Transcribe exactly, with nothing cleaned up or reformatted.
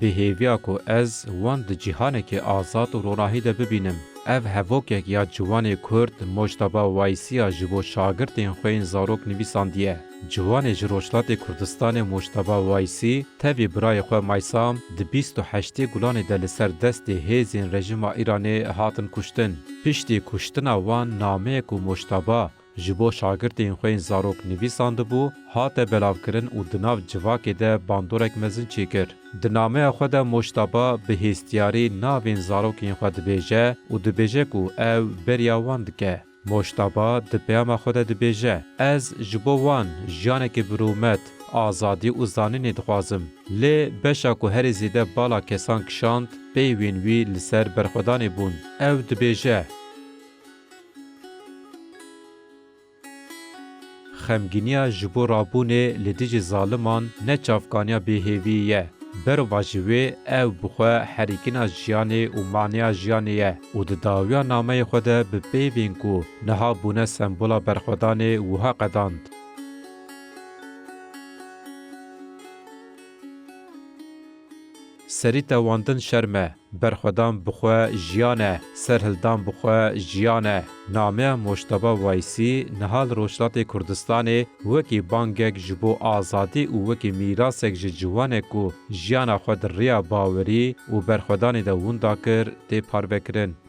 bi hêviya ku ez wan di cîhanekî azad û ronahî de bibînim. Ev hevokek ya ciwanê Kurd Mojtaba Waysiya ji bo şagirtên xwe yên zarok nivîsandiye. Ciwanê ji Rojhilatê Kurdistanê Mojtaba Waysî tevî birayê xwe Maysam di bîst û heştê Gulanê de li ser destê hêzên rejîma Îranê hatin kuştin. Piştî kuştina wan nameyek ku Mojtaba ji bo şagirtên xwe yên zarok nivîsandibû, hate belavkirin û di nav civakê de bandorek mezin çêkir. Di nameya xwe de Mojtaba bi hêstiyarî navên zarokên xwe dibêje û dibêje ku ew beriya wan dike. Mojtaba di peyama xwe de dibêje, Ez ji bo wan jiyanekî bi rûmet, azadî û zanînê dixwazim. Lê beşa ku herî zêde bala kesan kişand, peyvên wî li ser berxwedanê bûn. Ew dibêje, Xemgîniya ji bo rabûnê li dijî zaliman ne çavkaniya bêhêviyê ye. Berva ji wê ew bi xwe herikîna jiyanê û maneya jiyanê ye û di dawiya nameyê xwe de bi peyvên ku niha bûne sembola berxwedanê wiha qedand. Serî tewandin şerm e. Berxwedan bi xwe jiyan e, serhildan bi xwe jiyan e. Nameya Mojteba Waysî niha li Rojhilatê Kurdistanê wekî bangek ji bo azadî û wekî mîrasek ji ciwanek ku jiyana xwe di rêya bawerî û berxwedanê de winda kir, tê parvekirin.